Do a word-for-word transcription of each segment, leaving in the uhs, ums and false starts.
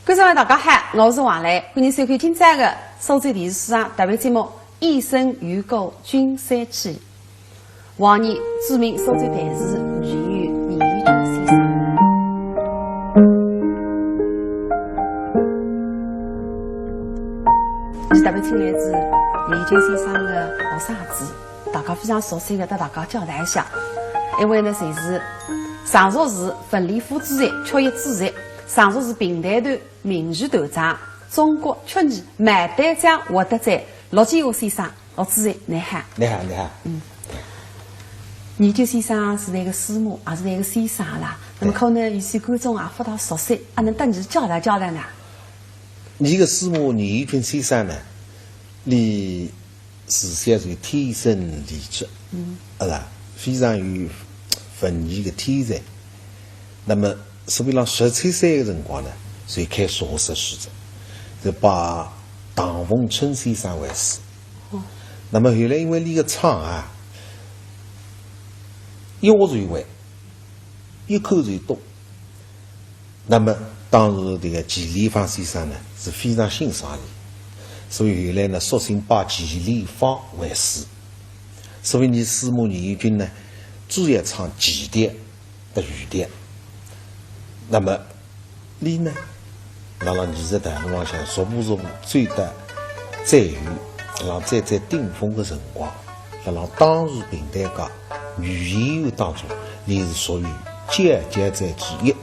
观众朋友，大家好，我是王磊，欢迎收看今朝的苏州电视书场特别节目《一生有故君三千》。王冕，著名苏州弹词女演员倪玉君先生。是特别请来自倪玉君先生的学生子，大家非常熟悉的，搭大家介绍一下。一位呢，就是常熟市文联副主席、曲艺主席，常熟市评弹团 名誉团长，中国曲艺牡丹奖获得者陆建华先生，陆主任，你好。你好，你好。嗯。倪玉君先生是倷个师母，也是倷个先生啦。那么可能有些观众啊，勿大熟悉，啊，能搭倪介绍介绍呢？倪个师母倪玉君先生呢，俚 自小就天生丽质，嗯。啊啦，非常有文艺的天才。那么，所以讲十七岁的辰光呢，就开始学习书法，就拜唐凤春先生为师。哦。那么后来因为俚个唱啊，一学就会，一口就懂。 那么当时迭个季丽芳先生呢，是非常欣赏俚，所以后来呢，索性拜季丽芳为师。所以倪师母倪玉君呢，主要唱季调搭余调。那么，俚呢，辣辣艺术道路浪向逐步逐步走到最后，辣辣最最顶峰的辰光，辣辣当时评弹界 女演员当中，俚是属于佼佼者之一。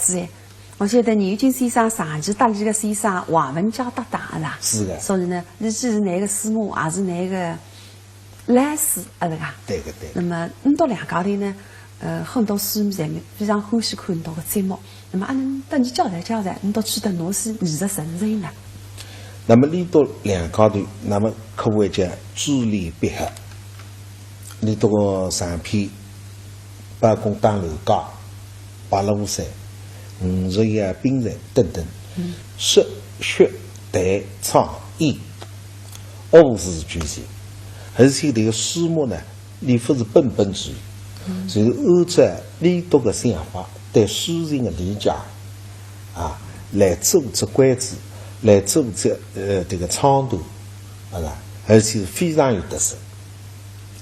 是哎，我晓得倪玉君先生长期搭俚个先生王文佳搭档，是吧？是的。所以呢，倪玉君是倷个师母，也是倷个老师，啊，是吧？对个，对个。那么，倷笃两家头呢，呃，很多书迷侪非常欢喜看倷笃个节目。那么，阿能搭倪介绍介绍，倷笃取得哪些艺术成就呢？那么，俚笃两家头，那么可谓叫珠联璧合。 俚笃个长篇，包括《打楼街》、《白鹿山》、《五十夜兵站》等等，说、学、弹、唱、演，五字俱全。而且迭个书目呢，俚勿是本本主义，就是按照俚笃个想法，对书情个理解，啊，来做只关子，来做只，呃，迭个唱段，啊，而且非常有特色。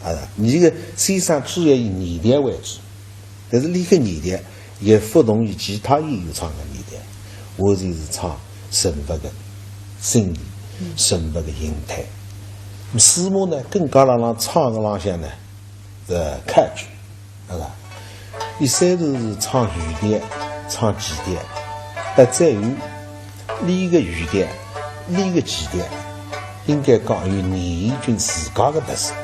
啊，倪个先生主要以言调为主，但是俚个言调也勿同于其他演员唱个言调，完全是唱人物个心理，人物个形态。那么师母呢，更加辣辣唱个浪向呢，呃，考究，啊，伊虽然是唱原调，唱技调，但在于俚个原调，俚个技调，应该讲有倪玉君自家个特色。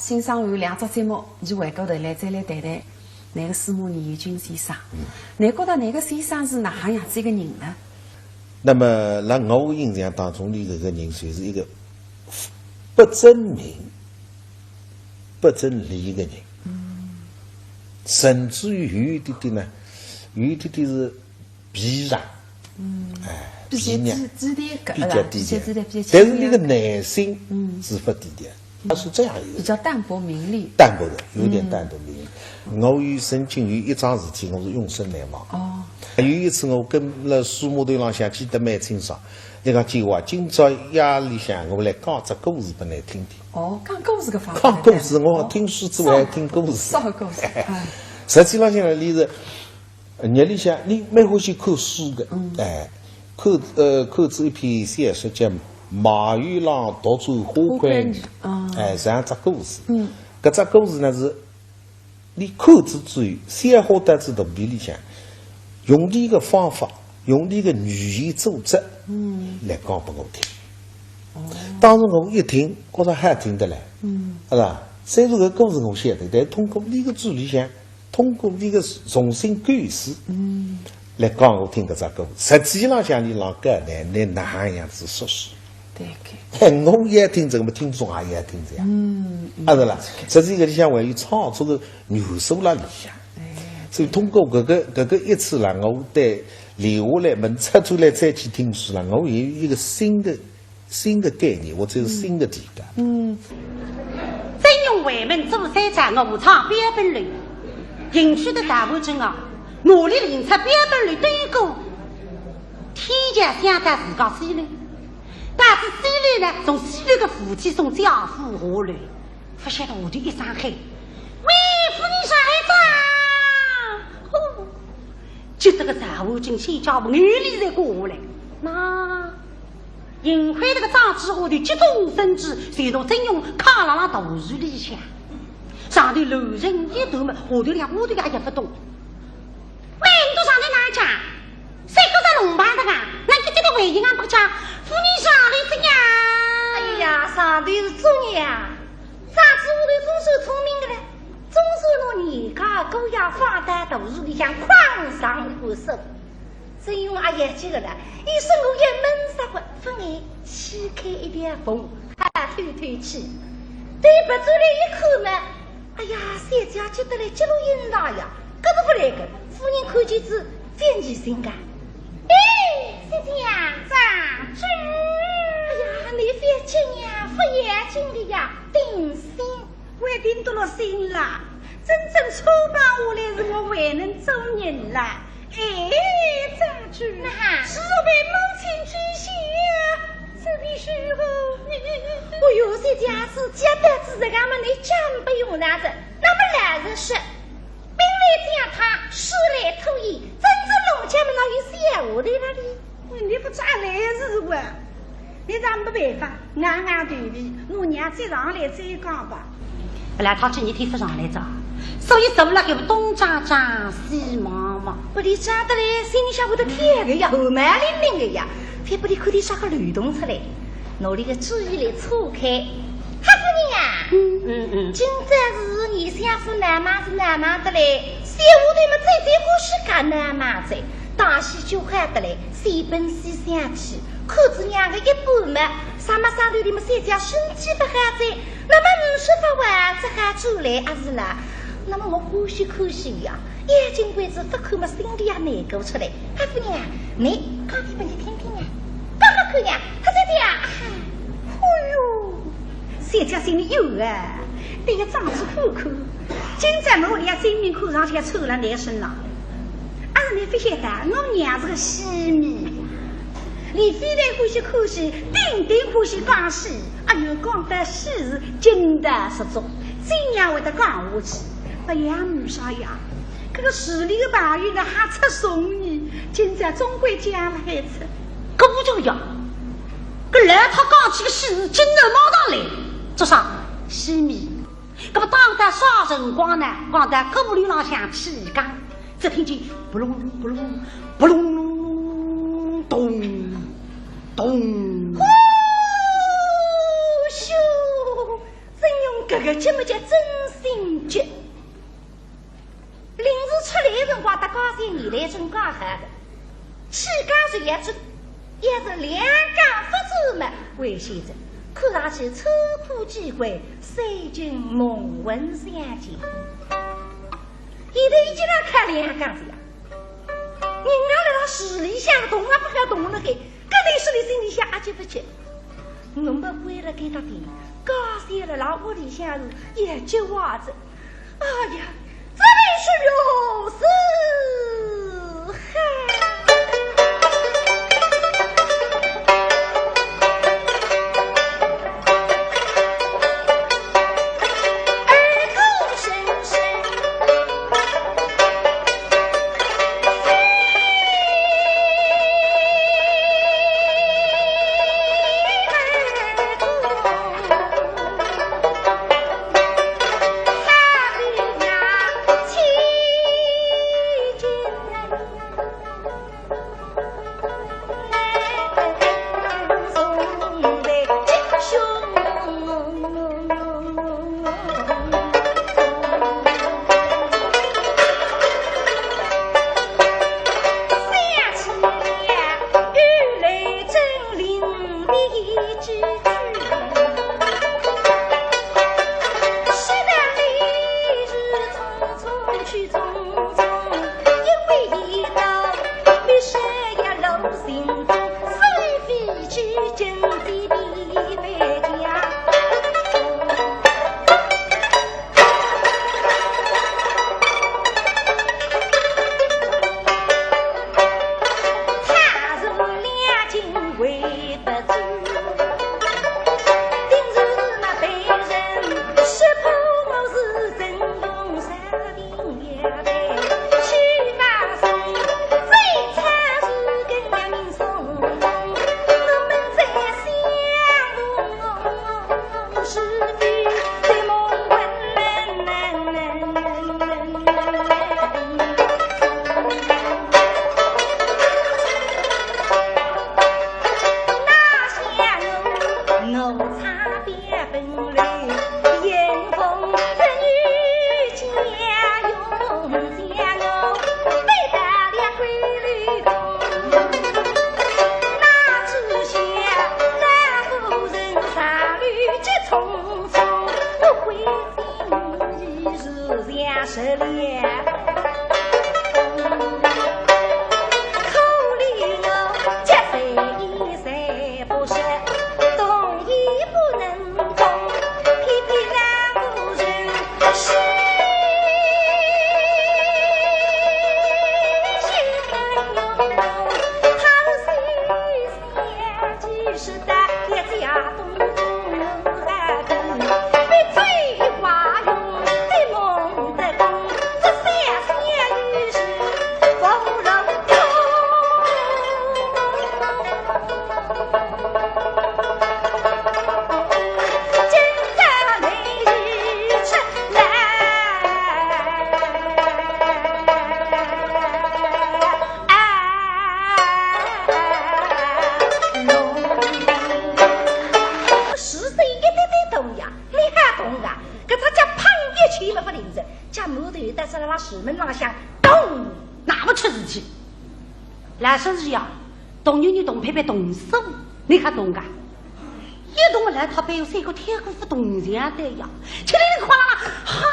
欣赏完两只节目，侬回过头来再来谈谈㑚个师母严幼金先生。嗯。㑚觉得㑚个先生是哪能样子一个人呢？那么，辣我印象当中，伊搿个人就是一个不争名、不争利个人。嗯。甚至于有一点点呢，有一点点是避让。嗯。哎，比较避让，低，低调个，比较低调。比较低调，比较低调。但是伊个内心，嗯，是不低调。 他是这样一个人。比较淡泊名利。淡泊的，有点淡泊名利。嗯。我有曾经有一桩事体，我是永生难忘。哦。有一次我跟辣书码头浪向记得蛮清爽，伊讲：“金华，今朝夜里向我来讲只故事拨侬听听。”哦，讲故事个方法。讲故事，我听书之外还听故事。啥故事？啊。实际浪向呢，伊是 日里向，伊蛮欢喜看书个，嗯。哎，看，呃，看仔一篇小说叫《马玉郎独占花魁女》，花魁女，啊。哎，搿样只故事。嗯。搿只故事呢是，伊看仔之后，消化到仔肚皮里向，用伊个方法，用伊个语言组织，嗯，来讲拨我听。哦。当时我一听，觉着好听得来，嗯。是吧？虽然搿故事我晓得，但通过伊个嘴里向， 通过伊个重新构思，嗯，来讲我听搿只歌。实际浪向伊老高呢，侬哪能样子说书？对个。哎，我也听这个嘛，听众也也听这样。嗯，嗯，啊，对了，这个。实际搿里向还有创作个元素辣里向。哎，所以通过搿个，搿个一次啦，我对留下来，问出出来再去听书啦，我有一个新的 新的概念，或者是新的体感。嗯。曾荣回门做三朝，我唱表本楼，迎娶的大部镇啊，努力领出表本楼对过，天桥想到自家西楼，但是西楼呢，从西楼个扶梯送家父下楼。 勿晓得下头一声喊：“喂，夫人上来哉！”哦，急得个赵文正小脚步眼泪侪挂下来。那幸亏迭个张子华头急中生智，随手曾荣扛辣辣大树里向。上头楼层一断嘛，下头两下头也勿动。 喂，侬到上头哪能讲？三个只龙牌的啊，哪能急得回应也勿讲？夫人上来哉呀。哎呀，上头是作孽啊！张子华头总算聪明个了，总算拿严家姑爷放到大树里向匡上看守。曾荣也要急个了，伊身后一闷煞个，勿碍，掀开一条篷，好透透气。对别转来一看嘛， 哎呀，小姐急得来急落音大呀，搿是勿来个，夫人看见仔覅疑心个。哎，小姐呀，张子。哎呀，侬覅急呀，勿要紧个呀，定心，我定得落心啦。真正错把下来是我还能做人啦。 哎，张子，那哈，是我被母亲之下，这个时候你……哎哟，小姐是急得仔，搿个么侬讲勿用啦哉，那么老实说，兵来将挡，水来土掩，真正弄僵么哪有小话头了哩？问题勿出来是哇。 侬也没办法，硬硬头皮，拿娘接上来再讲吧。本来他今日天勿上来哉，所以坐辣搿个东张张西望望，拨伊张得来，心里向会得跳个呀，汗毛凛凛个呀，覅拨伊看见啥个漏洞出来，拿伊个主意来岔开。哈，夫人啊，嗯嗯嗯，今朝是严相府闹猛是闹猛得来，小丫头么最最欢喜搞闹猛哉，大喜就好得来， 随本西厢去，看仔娘个一半么，啥么啥头里么小姐身体勿好哉，那么呒啥法哇，只好转来阿是啦。那么我欢喜欢喜呀，眼睛关子勿看么心里也难过出来。哈，夫人啊，侬讲点拨伊听听呀，讲讲看呀，哈，小姐啊，哎哟，小姐心里有啊，对个张子看看，今朝我连性命看上去也抽了难生了。 阿是侬勿晓得，我娘是个戏迷呀，伊非但欢喜看戏，顶顶欢喜讲戏。哎哟，讲到戏是劲道十足，真要会得讲下去。勿要呒啥呀，搿个市里个朋友呢还出送伊，今朝总归讲了海出。搿勿重要，搿老太讲起个戏是劲头毛上来，做啥？戏迷。 搿么打到啥辰光呢？讲到鼓楼浪向起讲，只听见扑隆扑隆扑隆咚咚。呼咻！曾荣搿搿叫么叫真心急。临时出来个辰光，搭家小言谈真讲好个，起家是要紧，要是两家勿转么，危险哉，看上去初苦几回，三更蒙混相见。现在已经辣开两家子呀，人家辣辣市里向动也勿好动了该， 搿头是俚心里向阿急勿急，我么关了该搭店，家小辣辣屋里向是也急坏哉。哎呀，这便是如何是好？是谁一点点动呀？你还动啊？搿只脚碰一记么勿灵哉，脚馒头搭辣辣树门浪向咚，那么出事体。老实说呀，动扭扭动拍拍动手，你还动啊？一动来，他背后三个天姑父动像的呀，起来你哗啦啦，哈！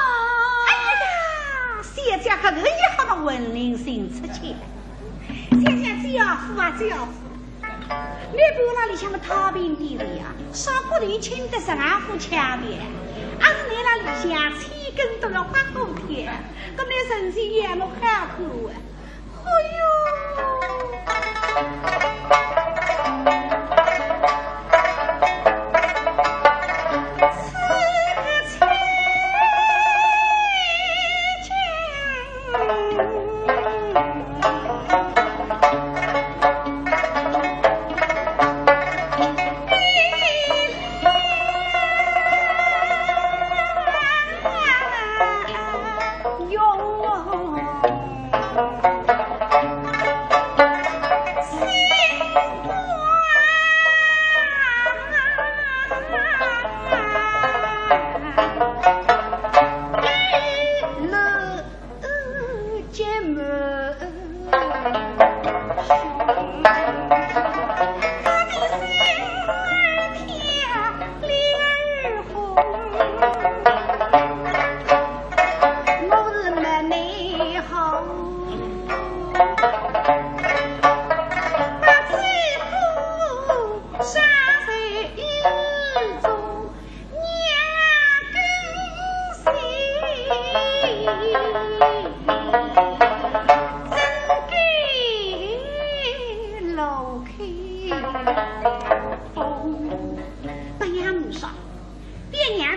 哎呀，小姐搿个一吓嘛，魂灵醒出去了。小姐，姐夫啊，姐夫，你搬辣里向么太平点了呀，上不头轻得上啊副腔调，阿是你辣里向千斤都要花骨头，搿么神仙也么好看啊。 哎呦，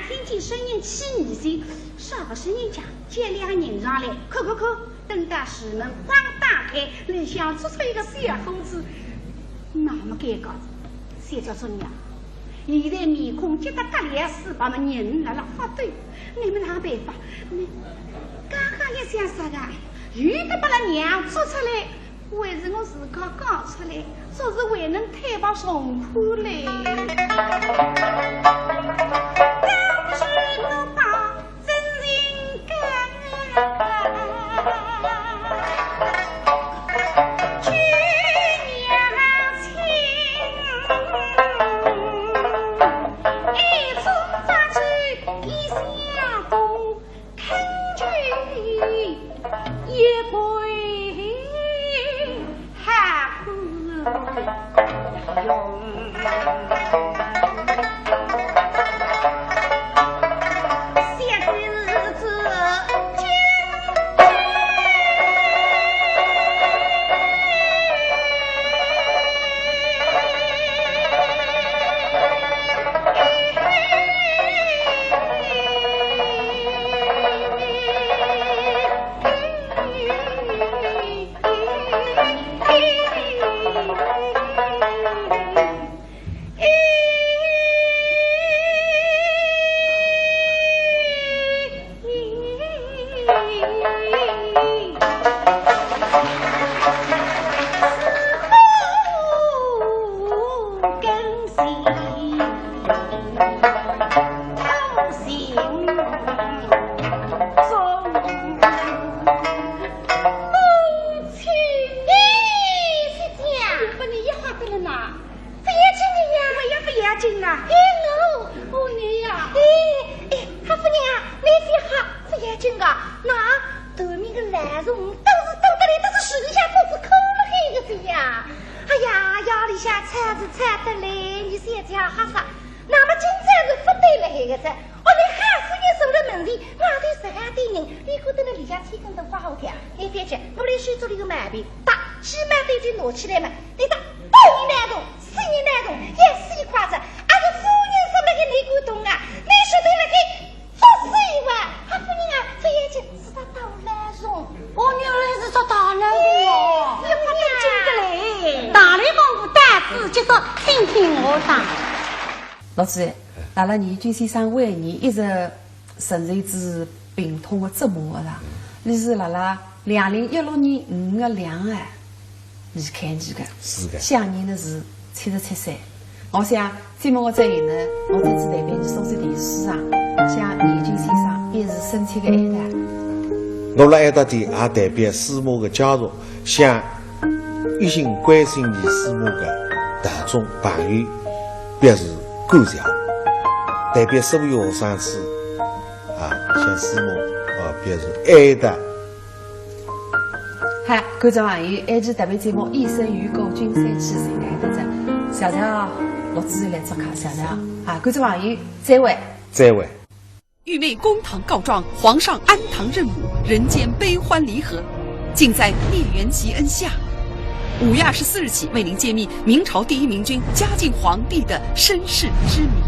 听见声音起疑心，啥个声音讲？叫两个人上来，看看看，等到树门豁打开，里向钻出一个小伙子，那么尴尬。小姐说呀，现在面孔急得得了死，把么人辣辣发抖，你们哪办法？你刚刚一想啥个？有的把拉娘捉出来， 还是我自家讲出来，说是还能推扳重判嘞。当时我把真情讲啊，去年秋，一直发起一想风， 恳求一回好容。想是这 不要紧的呀。勿要紧啊。哎，我，我呀。哎，哎，哈夫人啊，你覅吓，勿要紧个。那对面个老总，当时等得来，都是树里向坐仔睏了海个子呀。哎呀，夜里向吵是吵得来，你小姐吓煞。那么今朝是勿对了海个子。哦，你哈夫人坐辣门前，外头十来个人，你看得了里向天光都发好跳，你覅急，我来修做了一个毛病，打，鸡毛掸子拿起来嘛，你打，打你难动， 死人难动，要死快哉！阿拉夫人说那个你敢动啊？你说对了，给作死一晚。啊，夫人啊，勿要紧，是他大老总。哦，原来是他大老总哦。哎，也不得劲的嘞。大老帮我大事，就说听听我讲。老师，阿拉倪君先生为你一直 承受仔病痛的折磨啊，你是辣辣两零一六年五月两号离开俚个，是的。享年呢是七十七岁。我想，节目个最后呢，我再次代表倪苏州电视台向倪君先生表示深切的哀悼。我辣哀悼点也代表师母个家属，向一心关心倪师母个大众朋友表示感谢，代表所有学生子 啊，向师母，啊，表示哀悼。好，观众朋友，爱奇艺特别节目《一生与狗》，君山记，谢谢大家。谢谢啊，陆主任来做客，谢谢啊。啊，观众朋友，再会。再会。御妹公堂告状，皇上安堂任母，人间悲欢离合，尽在孽缘席恩下。五月二十四日起，为您揭秘明朝第一明君嘉靖皇帝的身世之谜。